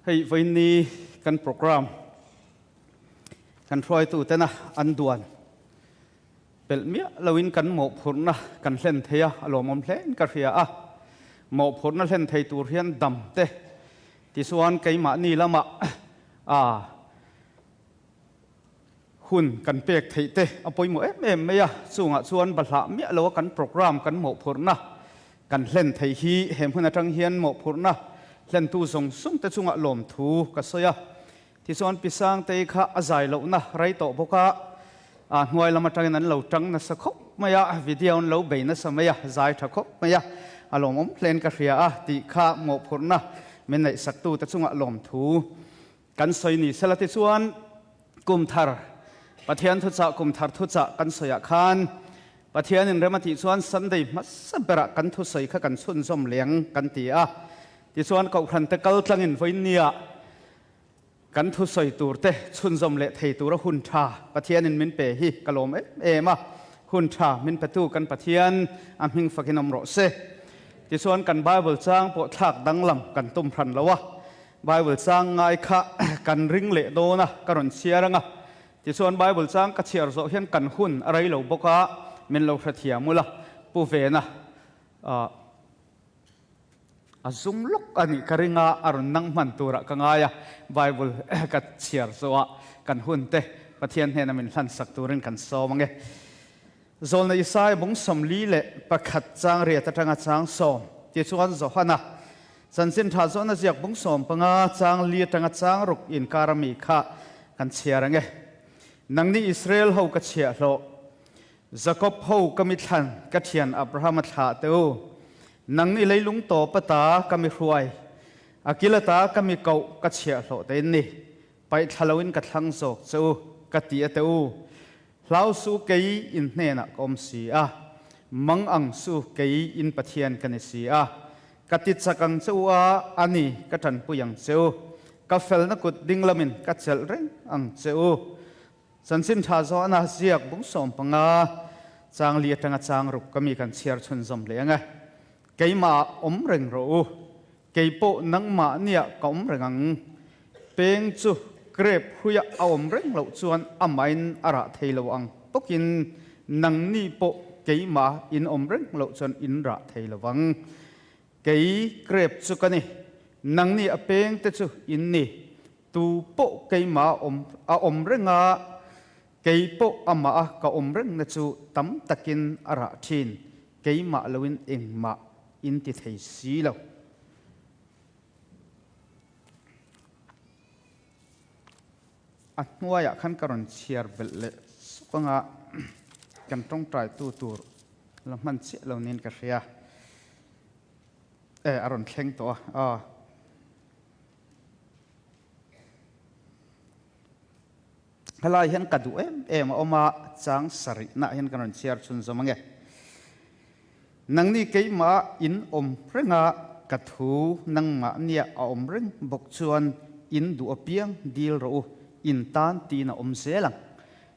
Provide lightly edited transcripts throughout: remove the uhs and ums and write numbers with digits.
Hei vawiinni kan program kan hruaitu tena an duan pelh miah loin kan mawhphurhna kan hlen thei a, a lawmawm hlein ka hria a. Mawhphurhna hlen thei tur hian dam te tichuan keimahni lamah a hun kan pek theih te a pawimawh em em mai a, chungah chuan bahlah miah loa kan program kan mawhphurhna kan hlen thei hi he hmun atang hian mawhphurhna hlentu zawng zawng te chungah lawmthu ka sawi a. Tichuan Pi Sangtei kha a zai lohna rei tawh bawk a, a hnuai lam atangin an lo tang nasa khawp mai a, video an lo bei nasa mai a, zai tha khawp mai a, a lawmawm hlein ka hria a tih kha mawhphurhna min neihsaktu te chungah lawmthu Kan sawi ni sela tichuan kum thar, Pathian thuchah kum thar thuchah kan sawiah khan Pathianin rem a tih chuan Sunday hmasa berah kan thusawi kha kan chhunzawm leng kan ti a. Tichuan Kohhran te kal tlangin vawiinniah kan thusawi tur te chhunzawm leh thei tura hun tha Pathianin min pe hi ka lawm em em a. Hun tha min petu kan Pathian a hming fakin awm rawh se. Tichuan kan Bible chang pawh thlak danglam kan tum hran lo a. Bible chang ngai kha kan ring leh dawn a, ka rawn chhiar ang a. Tichuan Bible chang ka chhiar zawh hian kan hun a rei lo bawk a, min lo hrethiam ula, Pu Vena a zum lawk a nih ka ring a, a rawn nang hman turah ka ngai a, Bible ka chhiar zawhah kan hun te Pathian hnena min hlansak turin kan sawm ang e. Zawlna Isai bung 41 chang riat atanga chang 10, tichuan Johana chanchin tha zawhna ziak bung 15 chang li atanga chang ruk inkar ami kha kan chhiar ang e. Nangni Israel ho ka chhiahhlawh, Jakob ho ka mithlan, ka thian Abrahama thlah te u. Nangni leilung tawp ata ka mi hruai, a kil ata ka mi koh ka chhiahhlawh te in ni. Paih thla loin ka thlang zawk che u, ka ti a te u. Hlau su kei in hnenah ka awm si a, mang ang su kei in Pathian ka ni si a. Ka ti chak ang che u a, a ni, ka tanpui ang che u. Ka felna kut ding lamin ka chelh reng ang che u. Chanchin tha zawhna ziak bung 15 chang li atanga chang ruk ka mi kan chhiar chhunzawm leh ang e. Keimah awm reng rawh u. Kei pawh nangmah nia ka awm reng ang. Peng chu grep hruia a awm reng loh chuan amahin a rah thei lo ang bawkin nangni pawh keimah in awm reng loh chuan in rah thei lo vang. Kei grep chu ka ni, nangni a peng te chu in ni. Tu pawh keimah awm a awm reng a, kei pawh amah a ka awm rengna chu tam takin a rah thin. Keimah loin engmah in ti thei si lo. A hnuaiah khan ka rawn chhiar belh leh suk anga kan tawngtaitu tur la hman chiah lo niin ka hria. E, a rawn thleng tawh a. Aw. Helai hian ka duh em em a awm a, chang sarihnaah hian kan rawn chhiar chhunzawm ange. Nangni keimah in awm reng a, ka thu nangmah nia a awm reng bawk chuan in duh apiang dil rawh u, in tan tiin a awm zel ang.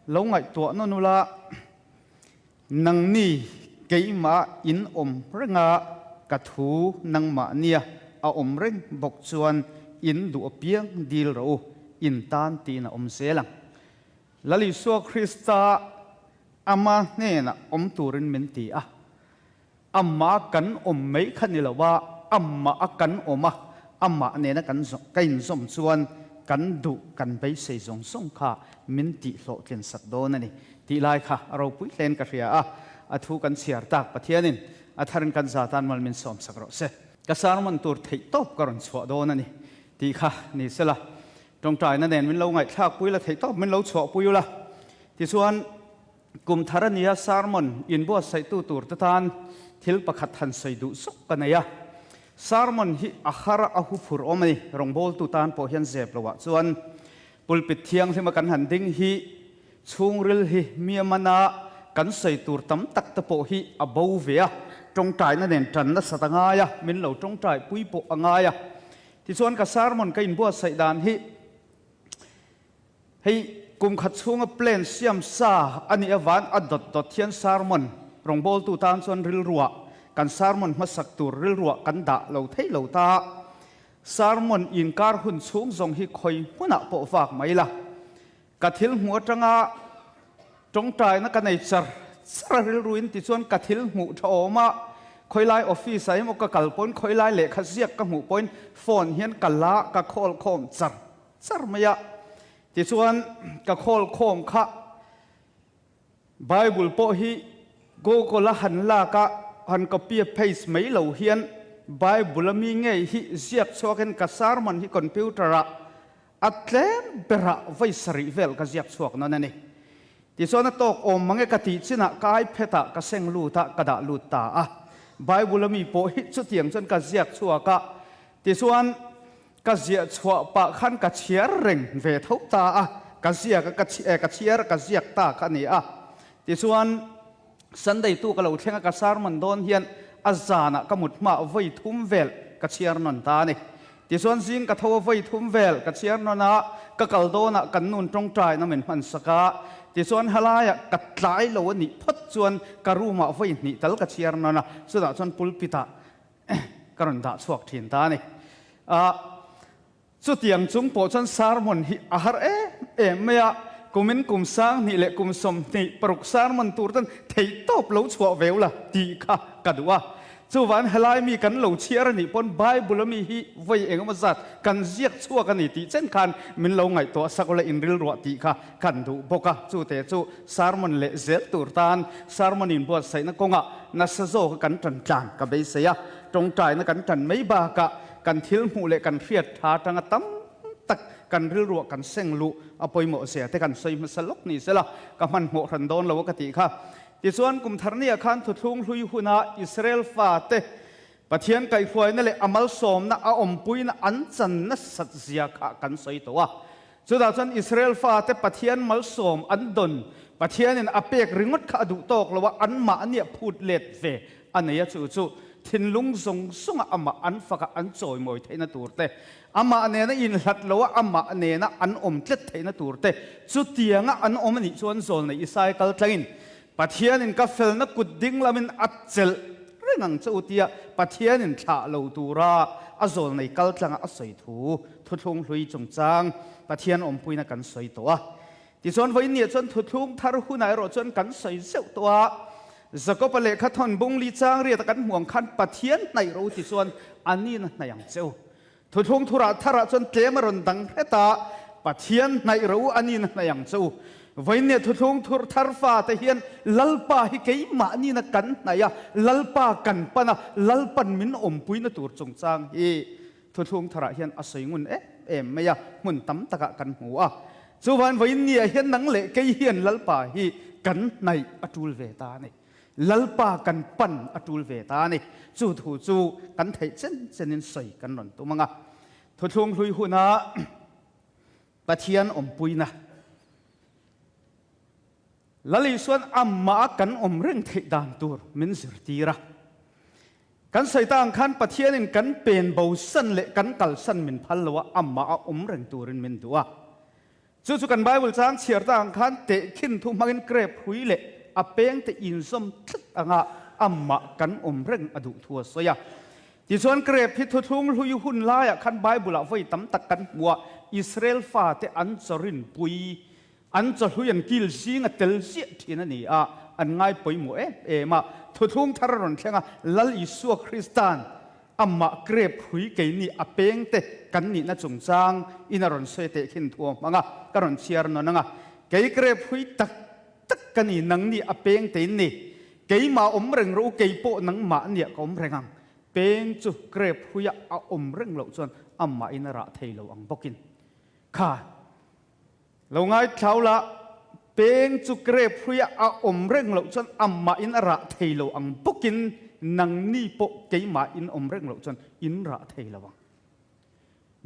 Lo ngaihtuah nawn ula, nangni keimah in awm reng a, ka thu nangmah nia a awm reng bawk chuan in duh apiang dil rawh u, in tan tiin a awm zel ang. Lal Isua Krista ama hnenah awm turin min ti a, amah kan awm mai kha ni lo a, amah a kan awm a, amah nena kan ka inzawm chuan kan duh kan beisei zawng zawng kha min tihhlawhtlin sak dawn a ni tih lai kha a ropui hlein ka hria a, a thu kan chhiar tak Pathianin a tharin kan za tan mal min sawm sak rawh se. Ka sermon tur theih tawp ka rawn chhuah dawn a ni tih kha ni sela, tawngtaina nen min lo ngaihthlak pui la, theih tawp min lo chhuah pui ula. Tichuan, kum thar a nia sermon inbuatsaihtu tur te tan thil pakhat han sawi duh zawk ka nei a. Sermon hi a har a hu phur awm a ni, rawngbawltu tan pawh hian zep loah chuan pulpit thianghlima kan han ding hi chhungril hi mi a man a, kan sawi tur tam tak te pawh hi a bo ve a, tawngtaina nen tan nasat a ngai a, min lo tawngtai pui pawh a ngai a. Tichuan ka sermon ka inbuatsaih dan hi hei kum khat chhunga plan siam sa a nih avan a dawt dawt hian sermon rawngbawltu tan chuan rilruah kan sermon hmasak tur rilruah kan dah lo thei lo ta. Sermon inkar hun chhung zawng hi khawi hmunah pawh vak mai la. Ka thil hmuh atanga tawngtaina ka nei char char a rilruin tichuan ka thil hmuh tha awm a, khawilai office ah emaw ka kal pawhin khawilai lehkha ziak ka hmuh pawhin phone hian ka la ka khawl khawm char char mai a. Tichuan ka khawl khawm kha Bible pawh hi Google a han lak a, han copy a paste mai lo hian Bible a mi ngei hi ziak chhuakin ka sermon hi computer ah a tlem berah vawi sarih vel ka ziak chhuak nawn a ni. Tichuan a tawk awm mange ka tih chinah ka iPad ah ka seng lut a, ka dah lut ta a. Bible a mi pawh hi chutiang chuan ka ziak chhuak a, tichuan Ka ziah chhuah pah khan ka chhiar reng ve tho ta a, ka ziak a, ka ka chhiar a, ka ziak ta kha a ni a. Tichuan, Sunday tu ka lo thleng a, ka sermon dawn hian a zanah ka mut hmaah vawi thum vel ka chhiar nawn ta a ni. Tichuan, zing ka tho a vawi thum vel ka chhiar nawn a, ka kal dawnah kan nun tawngtaina min hman sak a. Tichuan, helaiah ka tlai lo a nih phawt chuan ka room-ah vawi hnih tal ka chhiar nawn a, chutah chuan pulpit-ah ka rawn dah chhuak thin ta a ni. A, chutiang chung pawh chuan sermon hi a har em em mai a, kumin kum 2000 leh kum 26 sermon tur chuan theihtawp lo chhuah veu la tih kha ka duh a. Chuvan helai mi kan lo chhiar a nih pawn Bible a mi hi vawi engemaw zat kan ziak chhuak a ni tih chen khan min lo ngaihtuah sak ula inrilruah tih kha kan duh bawk a. Chute chu Sermon leh zel tur tan sermon inbuatsaihna kawngah nasa zawka kan tan tlan ka beisei a, tawngtaina kan tan mai bakah kan thil hmuh leh kan hriat tha atanga tam tak kan rilruah kan seng luh a pawimawh zia te kan sawi hmasa lawk ni sela ka hmanhmawh hran dawn lo a ka tih kha. Tichuan kum thar nia khan thuthlung hlui huna Israel fate Pathian kaihhruaina leh a malsawmna a awmpuina an chan nasat zia kha kan sawi tawh a. Chutah chuan Israel fate Pathian malsawm an dawn, Pathianin a pek ringawt kha a duh tawk lo a, anmahnia phut let ve a nei a, chu chu thinlung zawng zawnga amah an faka an chawimawi theihna tur te, amah nena inhlat loa amah nena an awm tlet theihna tur te, chutianga an awm a nih chuan zawlnei Isai kal tlangin Pathianin ka felna kut ding lamin a chelh reng ang che u tia Pathianin thlah lo tura a zawlnei kaltlanga a sawi thu thuthlung hlui chungchang Pathian awmpuina kan sawi tawh a. Tichuan vawiinniah chuan thuthlung thar hunah erawh chuan kan sawi zeuh tawh a. Jakob-a lehkha thawn bung li chang riata kan hmuh ang khan Pathian hnaih ro tichuan a nina hnaih ang che u. Thuthlung thurah tharah chuan tlem a rawn dang hret a, Pathian hnaih ro a nina hnaih ang che u. Vawiinnia thuthlung thur thar fate hian Lalpa hi keimah nina kan hnaih a, Lalpa kan pan a, Lalpan min awmpuina tur chungchang hi thuthlung tharah hian a sawi ngun em em mai a, hmun tam takah kan hmu a. Chuvan vawiinnia hian nang leh kei hian Lalpa hi kan hnaih a tul ve ta a ni. Lalpa kan pan a tul ve ta a ni. Chu thu chu kan theih chen chenin sawi kan rawn tum ang a. Thuthlung hlui huna Pathian awmpuina Lal Isuan amah a kan awm reng theih dan tur min zirtir a. Kan sawi ta ang khan Pathianin kan pen bosan leh kan kalsan min phal lo a, amah a awm reng turin min duh a. Chu chu kan Bible chang chhiar ta ang khan tehkhin thu hmangin krep hrui leh a pengte inzawm tlat anga amah kan awm reng a duh thu a sawi a. Tichuan krep hi thuthlung hlui hun laiah khan Bible ah vawi tam tak kan hmu a, Israel fate an chawrin pui, an chawhlui an kil zing a tel ziah thin a ni a, an ngai pawimawh em em a. Thuthlung thar a rawn thleng a, Lal Isua Krista'n Amah krep hrui keini a pengte kan nihna chungchang in a rawn sawi teh khin thu a hmang a, ka rawn chhiar nawn ang a. Kei krep hrui tak tak ka ni, nangni a pengte in ni. Keimah awm reng rawh u, kei pawh nangmah nia ka awm reng ang. Peng chu krep hruia a awm reng loh chuan amahin a rah thei lo ang bawkin. Kha. Lo ngaithlau la, peng chu krep hruia a awm reng loh chuan amahin a rah thei lo ang bawkin nangni pawh keimah in awm reng loh chuan in rah thei lo ang.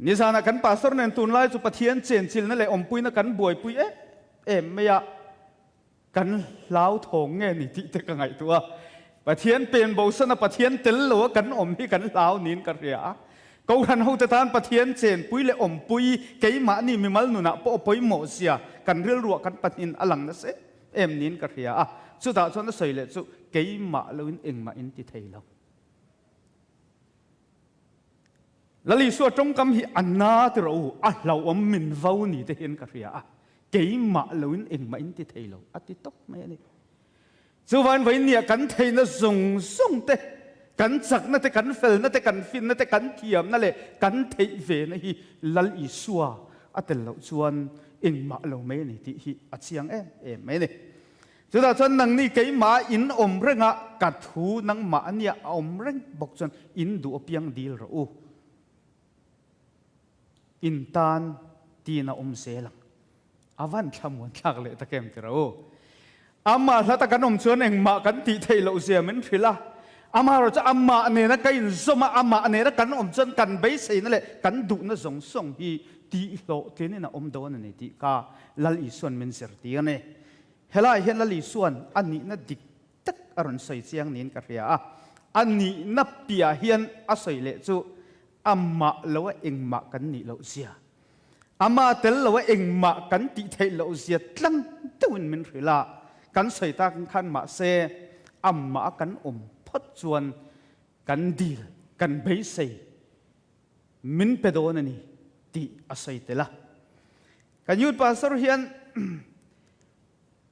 Nizanah kan pastor nen tunlai chu Pathian chenchilna leh awmpuina kan buaipui em em mai a, Kan hlauthawng nge ni tih te ka ngaihtuah a. Pathian pen bosana Pathian tel lo a kan awm hi kan hlau niin ka hria a. Kohhran hote tan Pathian chenpui leh awmpui keimahni mimal nunah pawh a pawimawh zia kan rilruah kan pahnin a lang nasa em em niin ka hria a. Chutah chuan a sawi leh chu keimah loin engmah in ti thei lo. Lal Isua tawngkam hi a na ti rawh u, a hlauhawm min vo ni te hian ka hria a, keimah loin engmah in ti thei lo a ti tawp mai a ni. Chuvain vawinia kan theihna zawng zawng te, kan chakna te, kan felna te, kan finna te, kan thiamna leh kan theih vena hi Lal Isua a tel loh chuan engmah lo mai a ni tih hi a chiang em em mai a ni. Chutah chuan nangni keimah in awm reng a, ka thu nangmah a nia a awm reng bawk chuan in duh apiang dil rawh u. In tan tiin a awm zel ang. A van thlamuan thlak leh tak em ti rawh u. Amah hlata kan awm chuan engmah kan tih theih loh zia min hrilh a. Amaherawh chu amah nena ka inzawm a, amah nena kan awm chuan kan beiseina leh kan duhna zawng zawng hi tihhlawhtlinin a awm dawn a ni tih kha Lal Isua'n min zirtir a ni. Helaiah hian Lal Isua'n a nihna dik tak a rawn sawi chiang niin ka hria a, a nihna piah hian a sawi leh chu amah loa engmah kan nih loh zia, amah tel loa engmah kan tih theih loh zia tlang deuhin min hrilh a, kan sawi tak ang khan mahse amah a kan awm phawt chuan kan dil, kan beisei min pe dawn a ni tih a sawi tel a. Kan Youth Pastor hian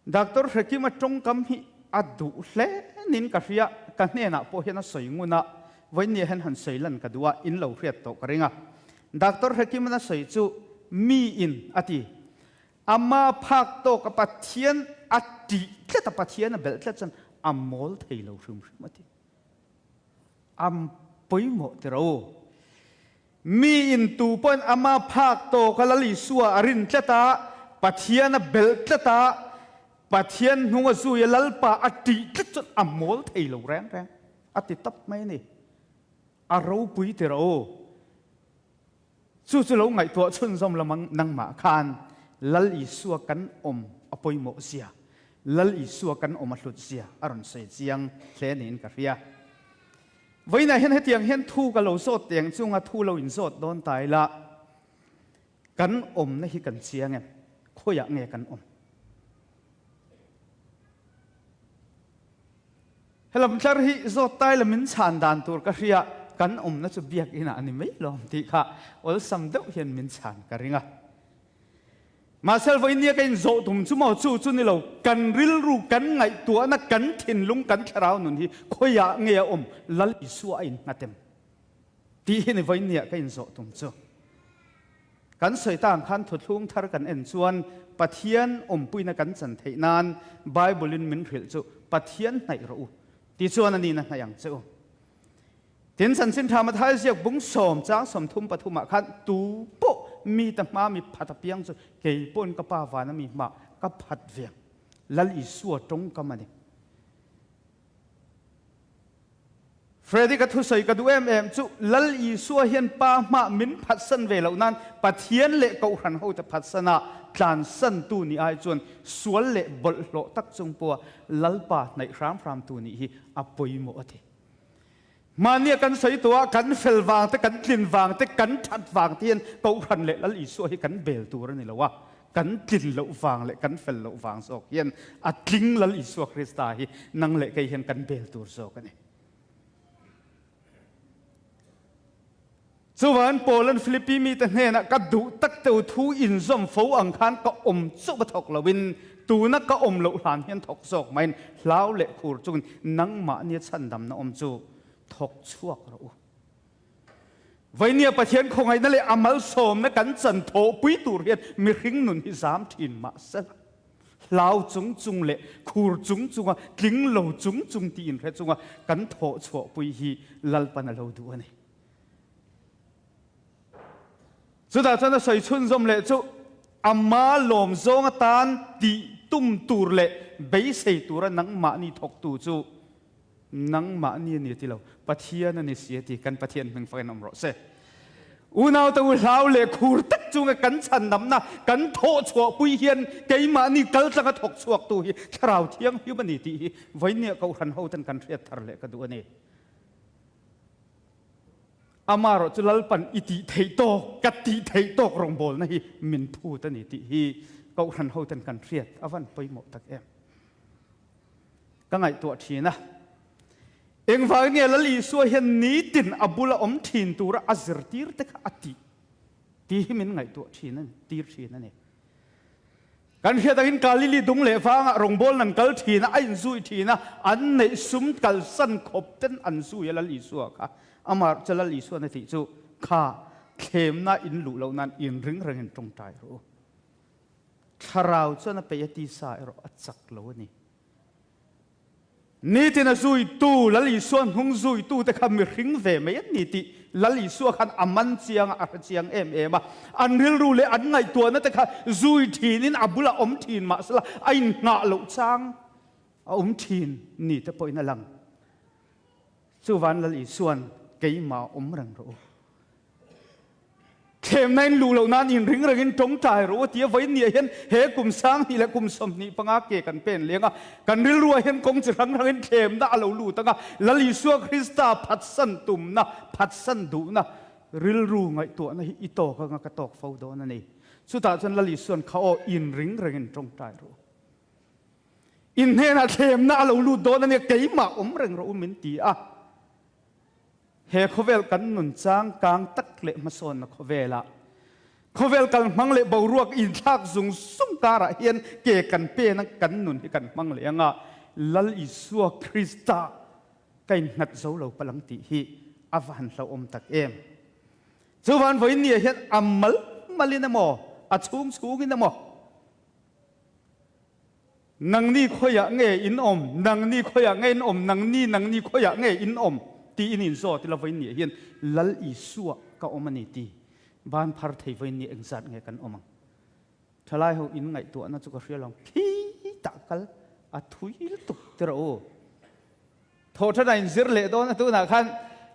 Doctor Hrekima tawngkam hi a duh hle niin ka hria, ka hnenah pawh hian a sawi ngun a, vawinia hian han sawi lan ka duh a, in lo hriat tawh ka ring a. Doctor Hrekima'n a sawi chu mi in a ti. Ama phak tawk a Pathian a tih tlat a, Pathian a belh tlat chuan a mawl thei lo hrim hrim a ti. A pawimawh tiraw u. Mi in tu pawhin ama phak tawk a Lal Isua a rin tlat a, Pathian a belh tlat a, Pathian hnung a zui a Lalpa a tih tlat chuan a mawl thei lo reng reng a ti tawp mai a ni. A ropui ti rawh u. Chu chu lo ngaihtuah chhunzawm lamang nangmah khan Lal Isua kan awm a pawimawh zia, Lal Isua kan awm a hlut zia a rawn sawi chiang hle niin ka hria. Vawiinah hian hetiang hian thu ka lo zawt teng chunga thu lo inzawt dawn ta ila, kan awmna hi kan chiang em? Khawiah nge kan awm? Helam tlar hi zawt tai la min chhan dan tur ka hria, kan awmna chu biakinah a ni mai lawm tih kha awlsam deuh hian min chhan ka ring a. Mahse vawinia ka inzawh tum chu maw chu chu ni lo, kan rilru, kan ngaihtuahna, kan thinlung, kan thlarau nun hi khawiah nge a awm, Lal Isua a innghat em? Tih hi ni vawinia ka inzawh tum chu. Kan sawi ta ang khan thuthlung thar kan en chuan Pathian awmpuina kan chan theih nan Bible-in min hrilh chu Pathian hnaih rawh u ti chuan a nihna hnaih ang che u. Tin, Chanchin Tha Mathai ziak bung sawm chang 33 ah khan tu pawh mi ta hma mi phat apiang chu kei pawhin ka Pa vana mi hma ka phat ve ang. Lal Isua tawngkam a ni. Freddy ka thusawi ka duh em em chu Lal Isua hian Pa hma min phatsan ve loh nan Pathian leh Kohhran hote phatsan a tlansantu ni ai chuan sual leh bawlhhlawh tak chung pawha Lalpa hnaih hram hramtu nih hi a pawimawh a ti. Mahnia kan sawi tawh a, kan fel vang te, kan tlin vang te, kan that vang te hian Kohhran leh Lal Isua hi kan bel tur a ni lo a, kan tlin loh vang leh kan fel loh vang zawk hian a tling Lal Isua Krista hi nang leh kei hian kan bel tur zawk a ni. Chuvan Paula'n Philippi mite hnenah ka duh tak teu thu inzawm fo ang khan ka awm chauh a thawk loin tuna ka awm loh hlan hian thawk zawk maiin hlau leh khur chungin nangmahnia chhandamna awm chu thawk chhuak rawh u. Vainia Pathian khawngaihna leh a malsawmna kan chan thawhpui tur hian mihring nun hi zam thin mahsela hlau chung chung leh khur chung chunga tling lo chung chung tih inhre chunga kan thawh chhuahpui hi Lalpan a lo duh a ni. Chutah chuan a sawi chhunzawm leh chu ama lawm zawng atan tih tum tur leh beisei tura nangmahni thawktu chu nangmahni a ni a ti lo, Pathian a ni si a ti. Kan Pathian hming fakin awm rawh se. Unaute u hlau leh khur tak chunga kan chhandamna kan thawh chhuahpui hian keimahni kaltlanga thawk chhuaktu hi Thlarau Thianghlim a ni tih hi vawinia Kohhran hoten kan hriat thar leh ka duh a ni. Amaherawh chu Lalpan i tih theih tawk, ka tih theih tawk rawngbawlna hi min phut a ni tih hi Kohhran hoten kan hriat a van pawimawh tak em. Ka ngaihtuah thin a. Engvangin nge Lal Isua hian nitin a bula awm thin tura a zirtir te kha a tih tih hi min ngaihtuah thin a ni, tir thin a ni. Kan hriat angin Galili dung leh vangah rawngbawl nan kal thin a, a inzui thin a, an neih sum kalsan khawp ten an zui a Lal Isua kha. Amah chu Lal Isuan a tih chu, Kha thlemna in luh loh nan inring rengin tawngtai rawh u. Thlarau chuan a peih a tisa erawh a chak lo a ni. Nitin a zuitu Lal Isua hnung zuitute kha mihring ve mai an ni tih Lal Isua khan a man chiang a, a hre chiang em em a. An rilru leh an ngaihtuahna te kha zui thinin a bulah awm thin mahsela a innghah loh chang a awm thin ni te pawhin a lang. Chuvan Lal Isua'n keimah awm reng rawh u. Thlemna in luh loh nan inring rengin tawngtai rawh u tia vawiin niah hian he kum 20 leh kum 25 ke kan pen leng a, kan rilruah hian kawng chi hrang hrangin thlemna a lo lut ang a, Lal Isua Krista phatsan tumna, phatsan duhna rilru ngaihtuahna hi i tawk anga ka tawk fo dawn a ni. Chutah chuan Lal Isua'n kha aw inring rengin tawngtai rawh u. In hnenah thlemna a lo lut dawn a nia, keimah awm reng rawh u min ti a. He khawvel kan nun changkang tak leh hmasawnna khawvelah, khawvel kal hmang leh boruak inthlak zung zung karah hian ke kan pen a, kan nun hi kan hmang leh anga Lal Isua Krista ka innghat zo lo palang tih hi a va han hlauhawm tak em. Chuvan vawiin ni ah hian a mal malin emaw, a chhung chhungin emaw, Nangni khawiah nge in awm? Nangni khawiah nge in awm? Nangni, nangni khawiah nge in awm? Tiin in zawt ila vawiin nih hian Lal Isua ka awm a ni ti ban phar thei vawiin nih engzat nge kan awm ang? Thalai ho in ngaihtuahna chu ka hria lo ang. Khitah kal a thui lutuk tir a u. Thawhṭhan a inzir leh dawn a tunah khan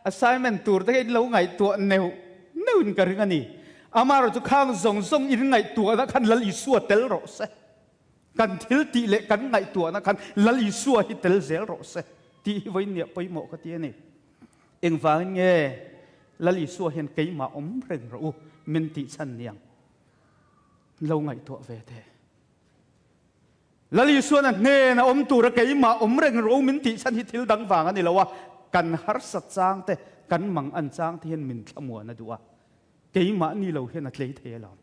assignment tur te kha in lo ngaihtuah neuh neuhin ka ring a ni. Amaherawhchu khang zawng zawng in ngaihtuahna khan Lal Isua tel rawh se. Kan thil tih leh kan ngaihtuahna khan Lal Isua hi tel zel rawh se tih hi vawiin nia pawimawh ka ti a ni. Engvangin nge Lal Isua hian keimah awm reng rawh u min tih chhan niang lo ngaihtuah ve teh. Lal Isuan a hnen a awm tura keimah awm reng rawh u min tih chhan hi thil dang vang a ni lo a, kan harsat chang te, kan mang an chang te hian min thlamuan a duh a, keimah ni lo hian a tlei thei alawm.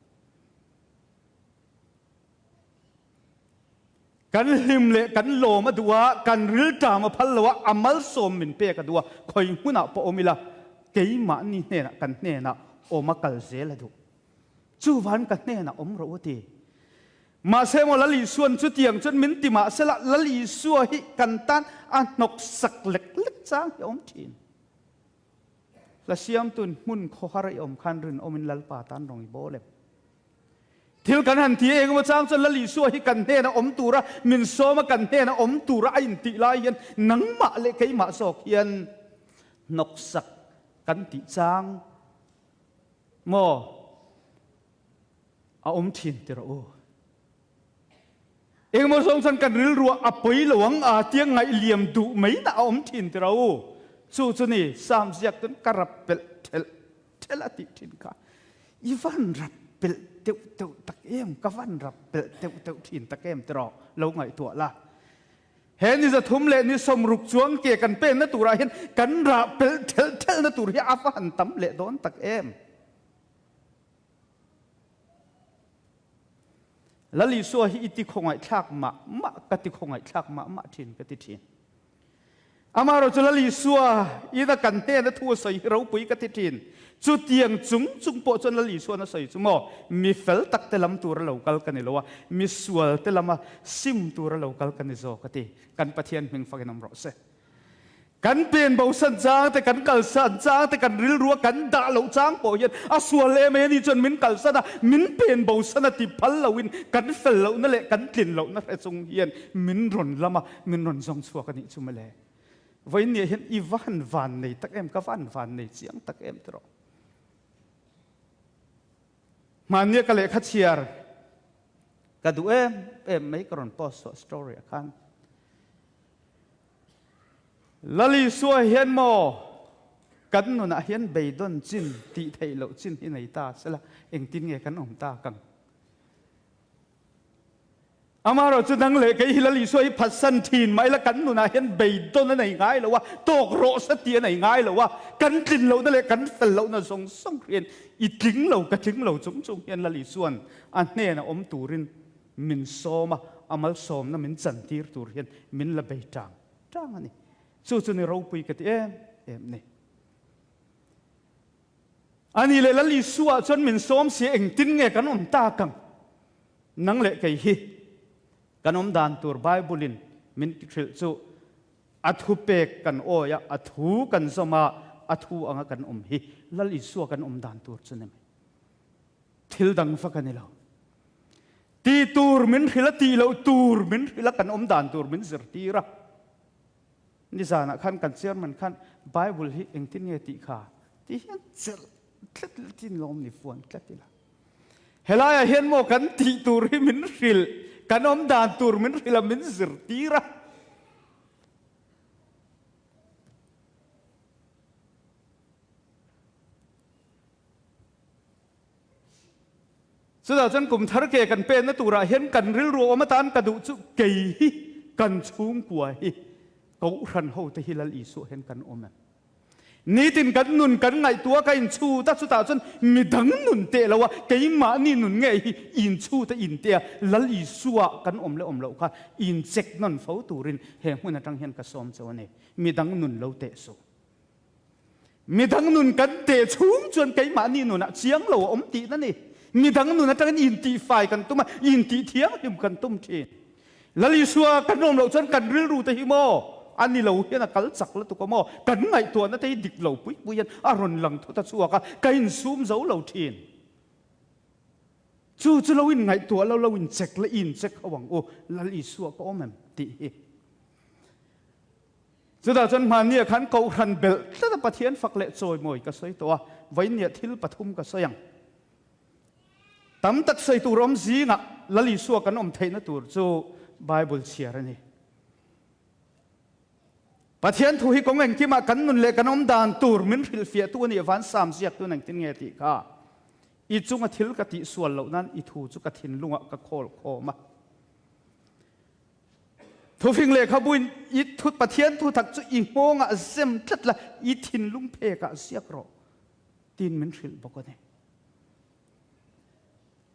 Kan hlim leh kan lawm a duh a, kan rilṭam a phal lo a, a malsawm min pek a duh a, khawi hmunah pawh awm ila, keimahni hnenah kan hnenah awm a kal zel a duh. Chuvan ka hnenah awm rawh u ti. Mahse maw Lal Isua'n chutiang chuan min ti mahsela Lal Isua hi kan tan a hnawk sak lek lek chang hi a awm thin. Hla siamtu'n hmun khawhar i awm khan rinawmin Lalpa tan rawng i bawl em? Thil kan han ti eng emaw chang chuan Lal Isua hi kan hnena awm tura min sawm a, kan hnena awm tura a intih lai hian nangmah leh keimah zawk hian hnawk sak kan tih chang maw a awm thin ti rawh u. Engemaw zawng chuan kan rilruah a pawi lo ang a tiang ngaih liam duh mai na a awm thin ti rawh u. Chu chu ni Psalm ziak chuan ka rap pelh thelh thelh a tih thin kha. I van rap pelh teuh teuh tak em, ka van rap pelh teuh teuh thin tak em ti rawh lo ngaihtuah la. He ni 300 leh ni 60 chuang ke kan penna turah hian kan rah pelh thelh thelhna tur hi a va han tam leh dawn tak em. Lal Isua hi i ti khawngaihthlak mah mah ka ti khawngaihthlak mah mah thin ka ti thin. Amaherawhchu Lal Isua ina kan hnena thu a sawi hi ropui ka ti thin. Chutiang chung chung pawh chuan Lal Isuan a sawi chu maw, mi fel tak te lam tura lo kal ka ni lo a, mi sual te lama sim tura lo kal ka ni zawk a ti. Kan Pathian hming fakin awm rawh se. Kan pen bosan chang te, kan kalsan chang te, kan rilrua kan dah loh chang pawh hian a sual em mai a ni chuan min kalsan a, min pen bosan a ti phal loin kan fel lohna leh kan tlin lohna hre chung hian min rawn lam a, min rawn zawng chhuak a nih chu mawle. Vawiin niah hian i van van nei tak em, ka van van nei chiang tak em tiraw. Hmannia ka lehkha chhiar ka duh em em mai ka rawn post chhuah story ah khan. Lal Isua hian maw kan nunah hian beidawn chin tih theih loh chin hi nei ta sela engtin nge kan awm tak ang? Amaherawh chu nang leh kei hi Lal Isua hi phatsan thin mah ila kan nunah hian beidawn a nei ngai lo a, tawk rawh se tih a nei ngai lo a, kan tlin lohna leh kan fel lohna zawng zawng hian i tling lo ka tling lo chung chung hian Lal Isua'n a hnena awm turin min sawm a, a malsawmna min chantir tur hian min la bei tang tang a ni. Chu chu ni ropui ka ti em em ni. A ni leh Lal Isua chuan min sawm si engtin nge kan awm tak ang? Nang leh kei hi kan awm dan tur Bible in min hrilh chu a thu pek kan awi a, a thu kan zawm a, a thu anga kan awm hi Lal Isua kan awm dan tur chu ni mai. Thil dang vak a ni lo. Ti tur min hrilh a, tih loh tur min hrilh a, kan awm dan tur min zirtir a. Nizanah khan kan chairman khan Bible hi engtin nge tih kha ti hian chelh tlat tlatin lawm ni fuan tlat ila. Helaiah hian maw kan tih tur hi min hrilh, kan awm dan tur min hrilh a, min zirtir a. Chutah chuan kum thar ke kan penna turah hian kan rilru awm atan ka duh chu kei hi kan chhungkua hi Kohhran hote hi Lal Isua hian kan awm em? Nitin kan nun kan ngaihtuah ka inchhut a, chutah chuan midang nun teh lo a, keimahni nun ngei hi inchhut a inte a, Lal Isua kan awm leh awm loh kha incheck nawn fo turin he hmun atang hian ka sawm cheu a ni. Midang nun lo teh suh. Midang nun kan teh chhung chuan keimahni nunah chiang lo a awm tihna ni. Midang nun atangin intihfai kan tum a, intih thianghlim kan tum thin. Lal Isua kan awm loh chuan kan rilru te hi maw a ni lo hian a kal chak lutuk a maw? Kan ngaihtuahna te hi dik lo pui pui hian a rawn lang thut a chhuak a, ka insum zo lo thin. Chu chu lo inngaihtuah lo, lo incheck la incheck ho ang u, Lal Isua ka awm em tih hi. Chutah chuan hmannia khan Kohhran belh tlat a Pathian fak leh chawimawi ka sawi tawh a, vawiinnia thil pathum ka sawi ang. Tam tak sawi tur awm zingah Lal Isua kan awm theihna tur chu Bible chhiar a ni. Pathian thu hi kawng engkimah kan nun leh kan awm dan tur min hrilhfiahtu a nih avang Sam ziaktu engtin nge tih kha i chunga thil ka tihsual loh nan i thu chu ka thinlungah ka khawl khawm a. Thufing lehkhabuin i thu Pathian thu tak chu i nghawngah zem tlat la, i thinlung phekah ziak rawh tiin min hrilh bawk a ni.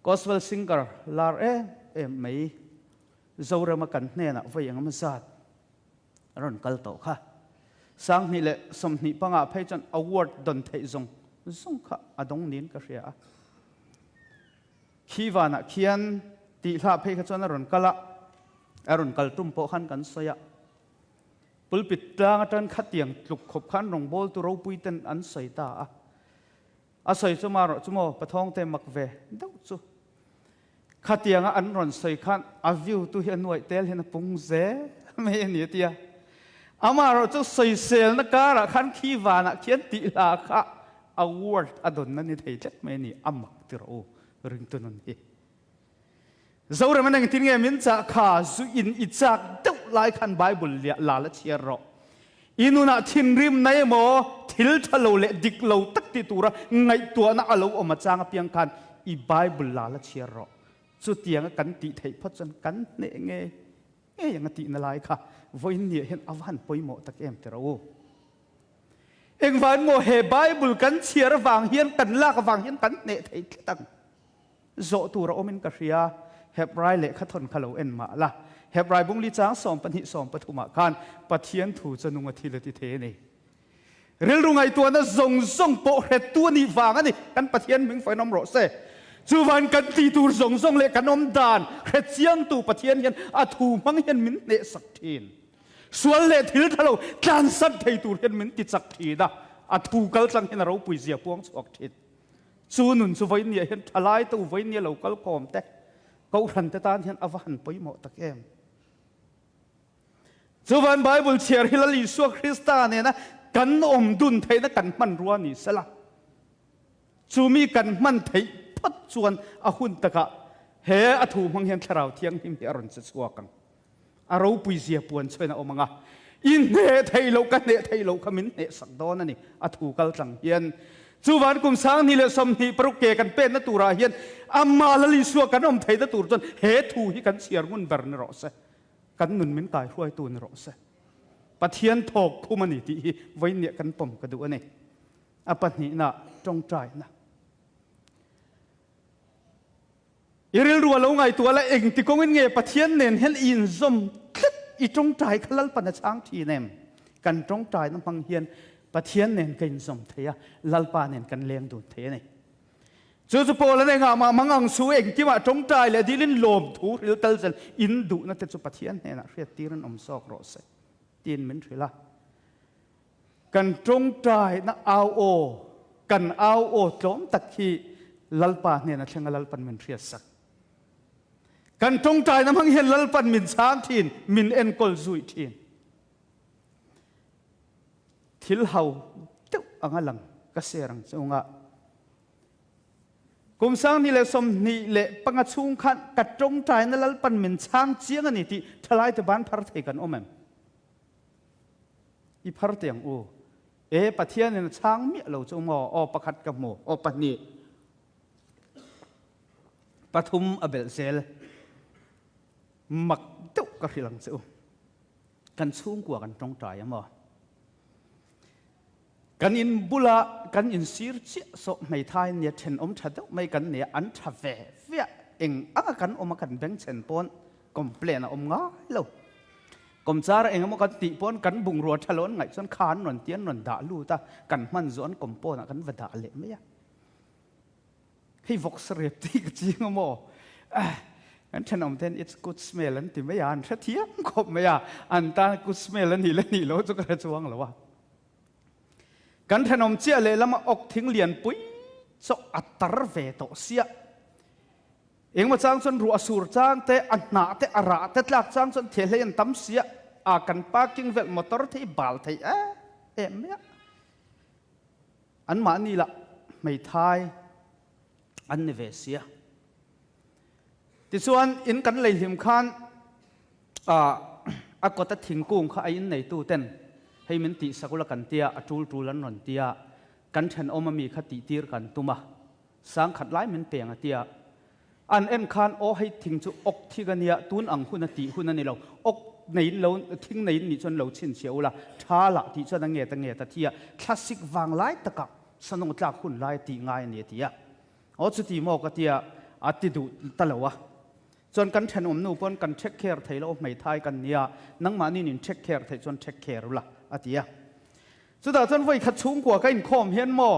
Gospel singer lar em em mai Zorama kan hnenah vawi engemaw zat a rawn kal tawh kha. 2025 ah phei chuan award dawn theih zawng zawng kha a dawng niin ka hria a. Khi vanah khian tih hlah phei kha chuan a rawn kal a, a rawn kal tum pawh khan kan sawi a. Pulpit tlang atang khatiang tluk khawp khan rawngbawltu ropui ten an sawi ta a. A sawi chu marawh chu maw Pathawngte mak ve deuh chu. Khatianga an rawn sawi khan a view tu hi a nuaih tel hian a pung zel mai a ni a ti a. Amaherawh chu sawiselna karah khan khi vanah khian tih hla kha award a dawnna ni thei tlat mai a ni, a mak ti rawh u ringtu nun hi. Zoram an engtin nge min chah kha zu in i chak deuh lai khan Bible liah la la chhiar rawh. I nunah thinrim na emaw thil tha lo leh dik lo tak ti tura ngaihtuahna a lo awm achang apiang khan i Bible la la chhiar rawh. Chutianga kan tih theih phawt chuan kan hneh nge ngei ang a tihna lai kha vawiin niah hian a va han pawimawh tak em ti rawh u. Engvangin maw he Bible kan chhiar avang hian kan lak avang hian kan hneh thei tlat ang. Zawh tur a awmin ka hria, Hebrai lehkha thawn kha lo en mah la. Hebrai bungli chang 12 13 ah khan Pathian thu chu nunga thil a ti thei a ni. Rilru ngaihtuahna zawng zawng pawh hrettu a nih vang a ni. Kan Pathian hming fain awm rawh se. Chuvan kan tih tur zawng zawng leh kan awm dan hrechiangtu Pathian hian a thu hmang hian min hnehsak thin. Sual leh thil tha lo tlansan thei tur hian min ti chak thin a, a thu kal tlang hian a ropui zia puang chhuak thin. Chu nun chu vawinia hian thalai te u vawinia lo kal kawm te, Kohhran te tan hian a va han pawimawh tak em. Chuvan Bible chhiar hi Lal Isua Krista nena kan awm dun theihna kan hmanrua ni sela. Chumi kan hman theih phawt chuan a hun takah he a thu hmang hian Thlarau Thianghlim hi a rawn che chhuak ang. A ropui zia puan chhuain a awm ang a, i hneh theih loh ka hneh theih loh kha min hnehsak dawn a ni a thu kal tlang hian. Chuvan kum 2026 ke kan penna turah hian amah Lal Isua kan awm theihna tur chuan he thu hi kan chhiar ngun ber ni rawh se. Kan nun min kaihruaitu ni rawh se. Pathian thawk khum a ni tih hi vawiinniah kan pawm ka duh a ni. A pahnihna, tawngtaina. I rilru a lo ngaihtuah la, engti kawngin nge Pathian nen hian i inzawm tlat? I tawngtai kha Lalpan a chhang thin em? Kan tawngtaina hmang hian Pathian nen ka inzawm thei a, Lalpa nen kan leng dun thei a ni. Chu chu Paul-a nen ngah mah mang ang su, engkimah tawngtai leh dilin lawmthu hril tal zel in duhna te chu Pathian hnenah hriattir an awm zawk rawh se, tiin min hrilh a. Kan tawngtaina au aw, kan au aw tlawm tak hi Lalpa hnena thleng a Lalpan min hriatsak. Kan tawngtaina hmang hian Lalpan min chhang thin, min enkawl zui thin. Thil ho deuh anga lang ka share ang che unga. Kum 2025 chhung khan ka tawngtaina Lalpan min chhang chiang a ni tih thalaite ban phar thei kan awm em? I phar te ang u. E Pathian in a chhang miah lo chu maw? Aw pakhat ka hmu. Aw pahnih. Pathum a belh zel. Mak deuh ka hrilh ang che u. Kan chhungkua kan tawngtai a maw? Kan in bula kan in sir chiah sawh hmeithai nia thenawm tha deuh mai kan nia an tha ve ve a eng anga kan awm a kan bengchhen pawn complain a awm ngai lo. Kawmchar eng emaw kan tih pawn kan bungrua tha lo an ngaih chuan kha an rawn ti an rawn dah lut a kan hman zawh an compound ah kan va dah leh mai a. Hei vawk sarep tih ka ching a maw? Kan thenawm ten it's good smell an ti mai a, an hrethiam khawp mai a, an tan good smell a nih leh nih lo chu ka hre chuang lo a. Kan thenawm chiah lehlam a awk thing lian pui chaw a tar ve tawh sia. Engmaw chang chuan ruah sur chang te, a hnah te, a rah te tlak chang chuan thehhlei an tam sia. A kan parking vel motor te hi bal thei em em mai a. Anmahni lah hmeithai an ni ve sia. Tichuan in kan lei hlim khan a kawta thingkung kha a inneitu ten hei min tihsak ula kan tia, a tul tul an rawn tia, kan thenawm ami kha tihtir kan tum a, sangkhat lai min peng a tia. An en khan aw hei thing chu awk thik a nia, tun ang hun a tih hun a ni lo, awk neiin lo thing neiin nih chuan lo chhinchhiah ula, tha lah tih chuan a nget a nget a thi a, thlasik vang lai takah sanawng tlak hun lai a tih ngai a ni a ti a. Aw chuti maw ka tia a ti duh ta lo a. Chuan kan thenawm nu pawn kan take care thei lo hmeithai kan nia, nangmahni in take care theih chuan take care ula a ti a. Chutah chuan vawi khat chhungkua ka inkhawm hian maw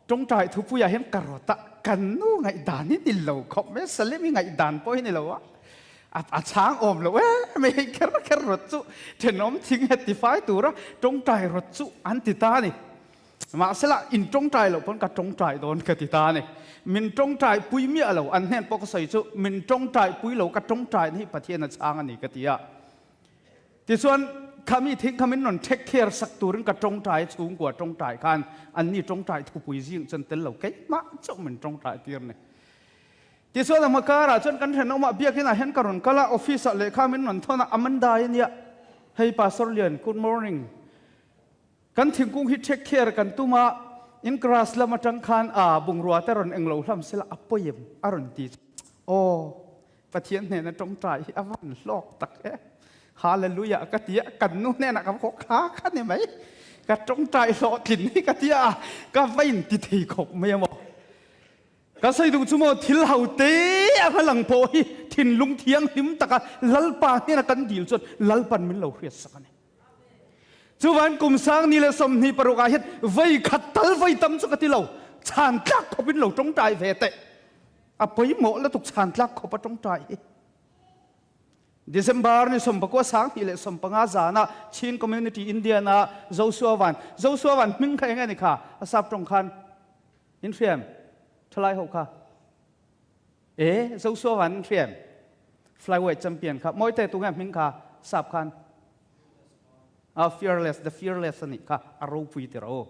tawngtai thupuiah hian ka rawt a, kan nu ngaihdan hi ni lo khawp mai a, Salemi ngaihdan pawh hi ni lo a, a chhang awm lo em hei kher kher rawt chu thenawm thing het tifai tura tawngtai rawt chu an ti ta a ni. Mahsela in tawngtai loh pawn ka tawngtai dawn ka ti ta a ni. Min tawngtai pui miah lo, an hnen pawh ka sawi chu min tawngtai pui lo ka tawngtai na hi Pathian a chhang a ni ka ti a. Tichuan, kha mi thing kha min rawn take care sak turin ka tawngtai chhungkua tawngtai khan anni tawngtai thupui zing chuan tel lo keimah chauh min tawngtai tir ni. Tichuan a hma karah chuan kan thenawmah biakinah hian ka rawn kal a, office ah lehkha min rawn thawn a, Amanda i nia, hei Pastor Lian, good morning. Kan thingkung hi take care kan tum a, in grass lam atang khan a bungrua te rawn englo hlam sela a pawi em a rawn ti chu. Aw, Pathian hnena tawngtai hi a van hlawk tak e. Hallelujah ka ti a, kan nu hnenah ka va khaw kha kha ni mai. Ka tawngtai hlawhtlin hi ka ti a, ka va inti thei khawp mai a maw. Ka sawi duh chu maw thil ho te a hma lang pawh hi thinlung thianghlim taka Lalpa hnena kan dil chuan Lalpan min lo hriatsak a ni. Chuvan kum 2026 ah hian voi khat tal voi tam chu ka ti lo. Chhan tlak khawp in lo tawngtai ve teh. A pawimawh lutuk chhan tlak khawp a tawngtai hi. December ni 19 2015 zan ah Chin Community Indian ah Joshua Van Joshua Van hming kha eng nge ni kha a sap tawng khan in hriam thalai ho kha e Joshua Van in hriam flyweight champion kha mawite tu nge hming kha sap khan A fearless, the fearless a nih kha a ropui ti ro.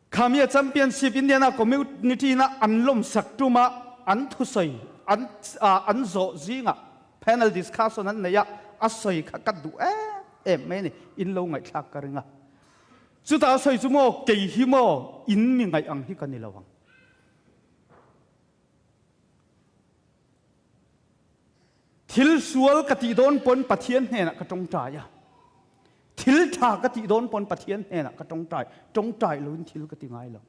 Khami a championship Indiana community na an lom sak tuma an thusoi an an zo zinga panel discussion an neia a soi kha ka du em em mai ni in lo ngaihthlak ka ringa. Chutah a sawi chu maw, kei hi maw in mi ngaih ang hi ka ni lo ang. Thil sual ka tih dawn pawn Pathian hnenah ka tawngtai a. Thil tha ka tih dawn pawn Pathian hnenah ka tawngtai. Tawngtai loin thil ka ti ngai lo.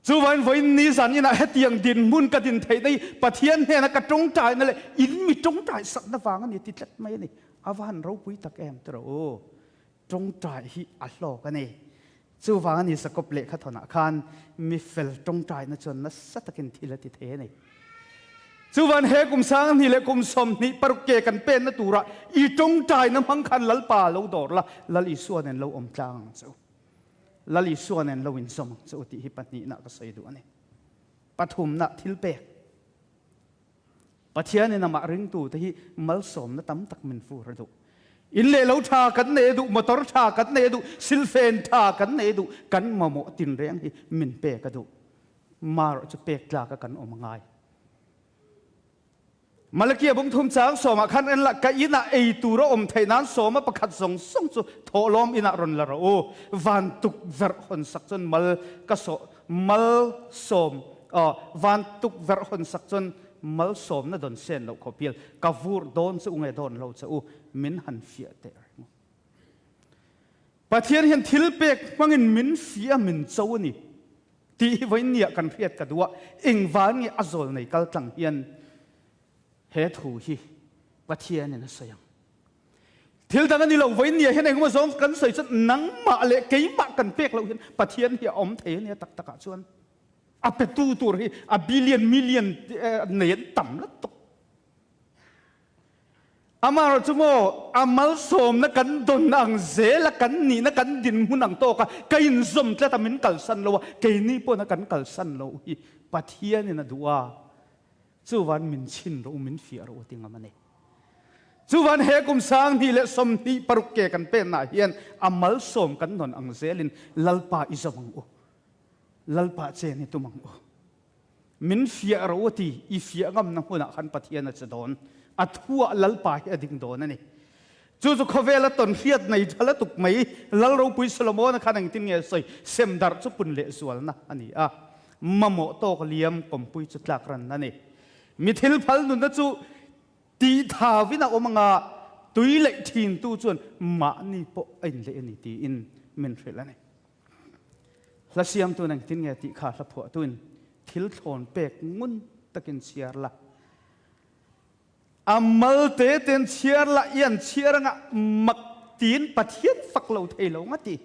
Chuvain vawiin ni zan inah hetiang dinhmun ka din theih na hi Pathian hnena ka tawngtaina leh in mi tawngtai sakna vang a ni ti tlat mai a ni. A va han ropui tak em tiraw u. Tawngtai hi a hlawk a ni. Chuvang a ni Jakob lehkha thawnah khan mi fel tawngtaina chuan nasa takin thil a ti thei a ni. Chuvan he kum 2000 leh kum 26 ke kan penna turah i tawngtaina hmang khan Lalpa lo dawr la, Lal Isua nen lo awm tlang ang che u. Lal Isua nen lo inzawm ang che u tih hi pahnihna ka sawi duh a ni. Pathumna thilpek. Pathianin amah ringtute hi malsawmna tam tak min fur a duh. In leh lo tha kan nei a duh, motor tha kan nei a duh, silfen tha kan nei a duh, kan mamawh tinreng hi min pek a duh. Marawh chu pek tlaka kan awm a ngai. Malakia bung thum chang sawmah khan en la, ka inah ei tur a awm theih nan sawma pakhat zawng zawng chu thawhlawm inah rawn la rawh u. Van tukverh hawn sak chuan mal ka sawh mal sawm aw van tukverh hawn sak chuan mal sawmna dawn sen loh khawp hial ka vur dawn che u nge dawn lo che u min han fiah teh reng u. Pathian hian thil pek hmangin min fiah min cho a ni tih hi vawiin nia kan hriat ka duh a, engvan nge a zawl nei kal tlang hian he thu hi Pathianin a sawi ang. Thil dang a ni lo, vawiin nia hian engemaw zawng kan sawi chuan nangmah leh keimah kan pek loh hian Pathian hi a awm thei a nia tak takah chuan a petu tur hi a billion million nei an tam lutuk. Amaherawh chu maw a malsawmna kan dawn ang zela kan nihna kan dinhmun ang tawka ka inzawm tlat a min kalsan lo a, keini pawhna kan kalsan loh hi Pathianin a duh a. Chuvan min chhin rawh u, min fiah rawh u ti ngam a ni. Chuvan he kum 2026 ke kan penah hian a malsawm kan nawn ang zelin Lalpa i zo ang u. Lalpa chen i tum ang u. Min fiah rawh u ti i fiah ngamna hmunah khan Pathian a che dawn. A thuah Lalpa hi a ding dawn a ni. Chu chu khawvela tawn hriat nei tha lutuk mai Lal ropui Solomona khan engtin nge a sawi? Sem darh chu pun leh zualna a ni a, mamawh tawk liam kawmpui chu tlak ran a ni. Mi thil phal nunna chu tih thavin a awm anga tui leh thintu chuan mahni pawh a inleh a ni tiin min hrilh a ni. Hla siamtuin engtin nge tih kha hla phuahtuin thil thlawn pek ngun takin chhiar la. A mal te ten chhiar la i an chhiar anga mak tiin Pathian fak lo thei lo nga ti.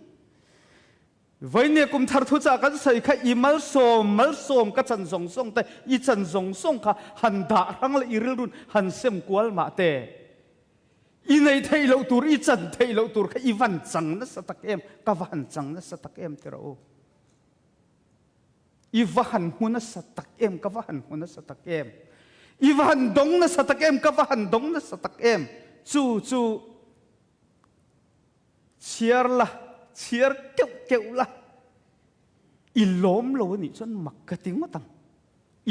Voinia kum thar thu cha kan sawi kha i malsawm malsawm ka chan zawng zawng te i chan zawng zawng kha han dah hrang la i rilrun han sem kual mah te. I nei theih loh tur i chan theih loh tur kha i van chang nasa tak em ka va han chang nasa tak em ti rawh u. I va han hmu nasa tak em, ka va han hmu nasa tak em. I va han dawng nasa tak em, ka va han dawng nasa tak em. Chu chu chhiar la, chhiar keuh keuh la. I lawm lo a nih chuan mak ka ti ngawt ang.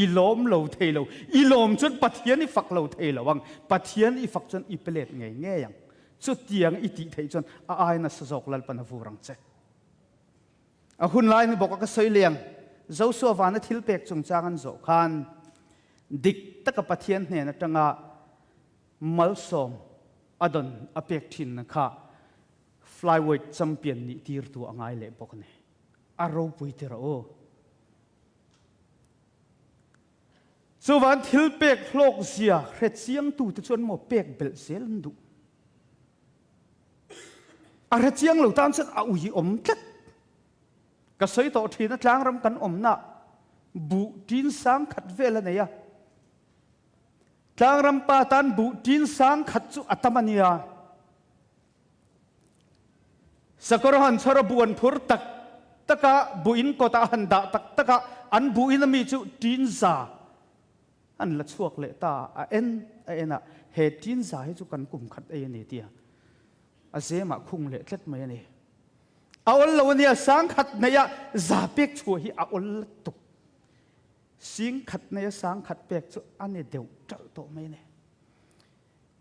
I lawm lo thei lo. I lawm chuan Pathian i fak lo thei lo ang. Pathian i fak chuan i pe let ngei ngei ang. Chutiang i tih theih chuan a ai nasa zawk Lalpan a vur ang che. A hun lai ni bawk a ka sawi leng Joshua vana thil pek chungchang an zawh khan dik taka Pathian hnen atanga malsawm a dawn a pek thin kha flyweight champion nih tirtu a ngai leh bawk a ni. A ropui tir a u. Chuvan thil pek hlawk zia hre chiangtute chuan maw pek belh zel an duh. A hre chiang lo tan chuan a ui awm tlat. Ka sawi tawh thin a tlangram kan awmna buh tin sang khat vel a nei a. Tlangram pa tan buh tin sang khat chu a tam a nia. Sakawr han chhawr a buh an phur tak tak a, buh in kawtah han dah tak tak a, an buh in ami chu tin za An la chhuak leh ta a en a en a, he tinza hi chu kan kum khat ei a ni tia a zemah khung leh tlat mai a ni. A awl lo a nia, sangkhat neia za pek chhuah hi a awl tuk. Singkhat neia sangkhat pek chu a ni deuh ṭalh tawh mai a ni.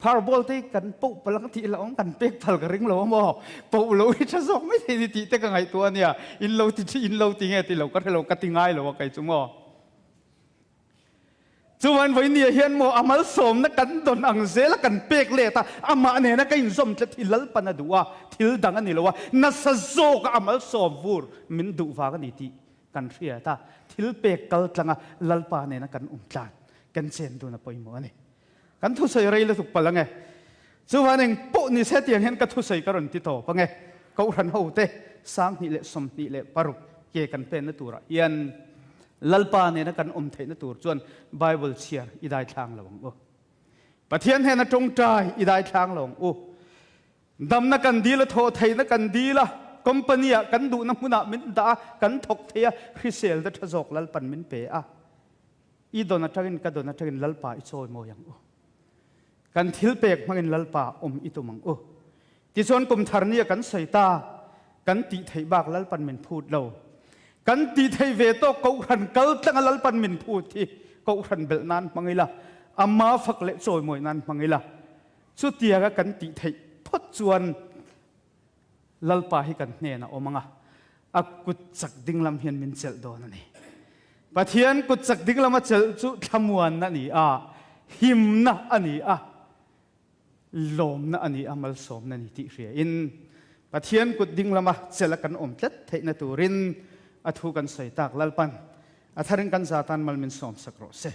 Pharball te kan poh palang tih lo ang kan pek phal ka ring lo amaw poh lo hi tha zawk mai thei ni tih te ka ngaihtuah ania in lo ti in lo ti nge ti lo ka hre lo ka ti ngai lo a kei chu maw chuan vawinia hian maw a malsawmna kan dawn ang zela kan pek let a amah nena ka inzawm tlat hi Lalpan a duh a thil dang a ni lo a nasa zawka a malsawm vur min duh vang a ni tih kan hriat a thil pek kal tlanga Lalpa nena kan awm tlan kan chen dun a pawimawh a ni. Kan thusawi rei lutuk palh ange. Chuvan eng pawh ni se tiang hian ka thusawi ka rawn ti tawp ange. Kohhran ho te 2026 ke kan penna turah hian Lalpa nena kan awm theihna tur chuan Bible chhiar i dai thlang lo ang u. Pathian hnena tawngtai i dai thlang lo ang u. Damna kan dil a, thawh theihna kan dil a, company ah kan duhna hmunah min dah a, kan thawk thei a, hriselna tha zawk Lalpan min pe a. I don atangin ka don atangin Lalpa i chawi mawi ang u. Kan thil pek hmangin Lalpa awm i tum ang u. Tichuan kum thar ni a kan sawi ta, kan tih theih bak Lalpan min phut lo. Kan tih theih ve tawk Kohhran kal tlanga Lalpan min phut hi Kohhran belh nan hmang ila, ama fak leh chawimawi nan hmang ila. Chutianga kan tih theih phawt chuan Lalpa hi kan hnenah awm ang a, a kut chak dinglam hian min chelh dawn a ni. Pathian kut chak dinglam a chelh chu thlamuanna a ni a, himna a ni a, lawmna a ni a, malsawmna a ni tih hriain Pathian kut dinglama chelh a kan awm tlat theihna turin a thu kan sawi tak Lalpan a tharin kan za tan mal min sawmsak rawh se.